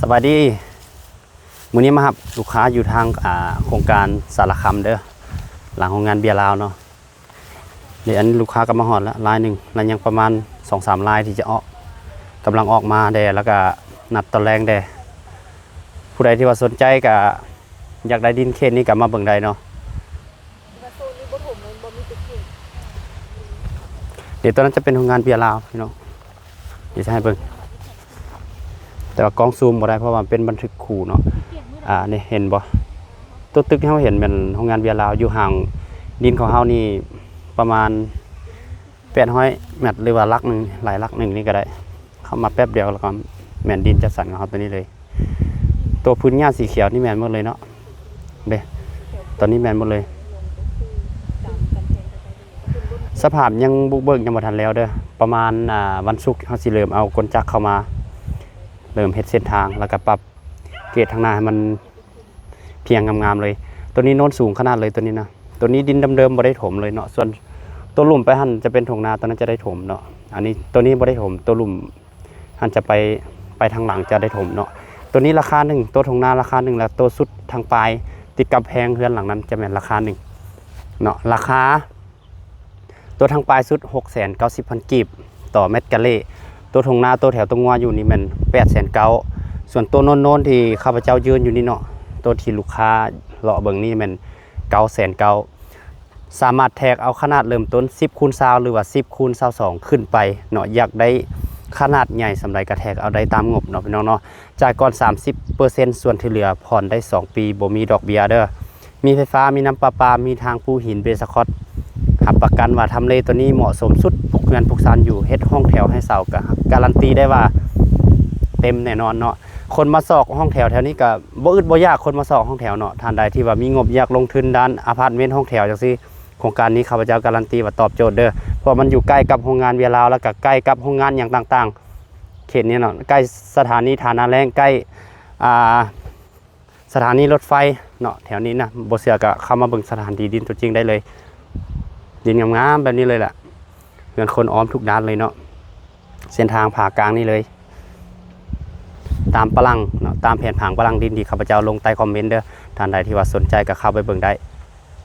ສະບາຍດີ ມື້ນີ້ມາຮັບລູກຄ້າຢູ່ທາງ ອ່າ ໂຄງການສາລະຄຳເດີ ຫຼັງໂຮງງານເບຍລາວເນາະ. ເດ ອັນລູກຄ້າກໍມາຮອດແລ້ວລາຍໜຶ່ງ ແລ້ວຍັງປະມານສອງສາມລາຍທີ່ຈະອອກ ກຳລັງອອກມາແດ່ ແລ້ວກໍນັດຕອນແລງແດ່. ຜູ້ໃດທີ່ວ່າສົນໃຈກໍຢາກໄດ້ດິນເຂດນີ້ກໍມາເບິ່ງໄດ້ເນາະ. ໂຊນນີ້ບໍ່ຖົມ ມັນບໍ່ມີແຕ່ເຂດ. ດຽວຕົວນັ້ນຈະເປັນໂຮງງານເບຍລາວພີ່ນ້ອງ ດຽວຈະໃຫ້ເບິ່ງ ແຕ່ວ່າກ້ອງຊູມບໍ່ໄດ້ ເພາະວ່າມັນເປັນບັນທຶກຄູ່ເນາະ. ອ່າ ນີ້ເຫັນບໍ່ ຕົວຕຶກທີ່ເຮົາເຫັນແມ່ນໂຮງງານເບຍລາວ. ຢູ່ຫ່າງດິນຂອງເຮົານີ້ປະມານແປດຮ້ອຍແມັດ ຫຼືວ່າຫຼັກໜຶ່ງ ຫຼາຍຫຼັກໜຶ່ງນີ້ກໍໄດ້. ເຂົ້າມາແປັບດຽວ ແລ້ວກໍແມ່ນດິນຈັດສັນຂອງເຮົາຕົວນີ້ເລີຍ. ຕົວພື້ນຫຍ້າສີຂຽວນີ້ແມ່ນໝົດເລີຍເນາະ ເດ້ ຕົວນີ້ແມ່ນໝົດເລີຍ. ສະພາບຍັງບຸກເບີກ ຍັງບໍ່ທັນແລ້ວເດີ. ປະມານ ອ່າ ວັນສຸກເຮົາຊິເລີ່ມເອົາກົນຈັກເຂົ້າມາ ເລີ່ມເຮັດເສັ້ນທາງ ແລ້ວກໍປັບເກດທາງໜ້າໃຫ້ມັນພຽງງາມໆເລີຍ. ຕົວນີ້ໂນນສູງຂະໜາດເລີຍຕົວນີ້ນະ. ຕົວນີ້ດິນເດີມໆ ບໍ່ໄດ້ຖົມເລີຍເນາະ. ສ່ວນຕົວລຸ່ມໄປຫັ້ນຈະເປັນທົ່ງນາ ຕົວນັ້ນຈະໄດ້ຖົມເນາະ. ອັນນີ້ ຕົວນີ້ບໍ່ໄດ້ຖົມ ຕົວລຸ່ມ ຫັ້ນຈະໄປ ໄປທາງຫຼັງຈະໄດ້ຖົມເນາະ. ຕົວນີ້ລາຄາໜຶ່ງ ຕົວທົ່ງນາລາຄາໜຶ່ງ ແລະ ຕົວສຸດທາງປາຍ ຕິດກຳແພງເຮືອນຫຼັງນັ້ນຈະແມ່ນລາຄາໜຶ່ງເນາະ. ລາຄາຕົວທາງປາຍສຸດ ຫົກແສນເກົ້າສິບພັນກີບຕໍ່ແມັດກາເລ. ຕົວທົ່ງນາ ຕົວແຖວຕົວງົວຢູ່ນີ້ແມ່ນ ແປດແສນເກົ້າ. ສ່ວນຕົວໂນນໆ ທີ່ຂ້າພະເຈົ້າຢືນຢູ່ນີ້ເນາະ ຕົວທີ່ລູກຄ້າເລາະເບິ່ງນີ້ແມ່ນ ເກົ້າແສນເກົ້າ. ສາມາດແທກເອົາຂະໜາດເລີ່ມຕົ້ນ ສິບຄູນຊາວ ຫຼືວ່າ ສິບຄູນຊາວສອງ ຂຶ້ນໄປເນາະ. ຢາກໄດ້ຂະໜາດໃຫຍ່ສ່ຳໃດກໍແທກເອົາໄດ້ຕາມງົບເນາະ ພີ່ນ້ອງເນາະ. ຈ່າຍກ່ອນ ສາມສິບເປີເຊັນ ສ່ວນທີ່ເຫຼືອຜ່ອນໄດ້ສອງປີ ບໍ່ມີດອກເບ້ຍເດີ. ມີໄຟຟ້າ ມີນ້ຳປະປາ ມີທາງປູຫີນເບສະຄອດ. ຮັບປະກັນວ່າທຳເລຕົວນີ້ເໝາະສົມສຸດ ປຸກເຮືອນປຸກຊານຢູ່ ເຮັດຫ້ອງແຖວໃຫ້ເຊົ່າ ກະກາຣັນຕີໄດ້ວ່າເຕັມແນ່ນອນເນາະ. ຄົນມາຊອກຫ້ອງແຖວແຖວນີ້ກໍບໍ່ອຶດບໍ່ຢາກ ຄົນມາຊອກຫ້ອງແຖວເນາະ. ທ່ານໃດທີ່ວ່າມີງົບຢາກລົງທຶນດ້ານອາພາດເມັນ ຫ້ອງແຖວຈັ່ງຊີ້ ໂຄງການນີ້ຂ້າພະເຈົ້າກາຣັນຕີວ່າຕອບໂຈດເດີ ເພາະວ່າມັນຢູ່ໃກ້ກັບໂຮງງານເບຍລາວ ແລ້ວກໍໃກ້ກັບໂຮງງານຫຍັງຕ່າງໆ ເຂດນີ້ເນາະ. ໃກ້ສະຖານີທ່ານາແລ້ງ ໃກ້ ອ່າ ສະຖານີລົດໄຟເນາະ ແຖວນີ້ນະ. ບໍ່ເຊື່ອກໍເຂົ້າມາເບິ່ງສະຖານທີ່ດິນຕົວຈິງໄດ້ເລີຍ. ດິນງາມໆແບບນີ້ເລີຍລະ ເຮືອນຄົນອ້ອມທຸກດ້ານເລີຍເນາະ. ເສັ້ນທາງຜ່າກາງນີ້ເລີຍ ຕາມປະລັງເນາະ ຕາມແຜນຜັງປະລັງດິນທີ່ຂ້າພະເຈົ້າລົງໃຕ້ຄອມເມັນເດີ. ທ່ານໃດທີ່ວ່າສົນໃຈກໍເຂົ້າໄປເບິ່ງໄດ້.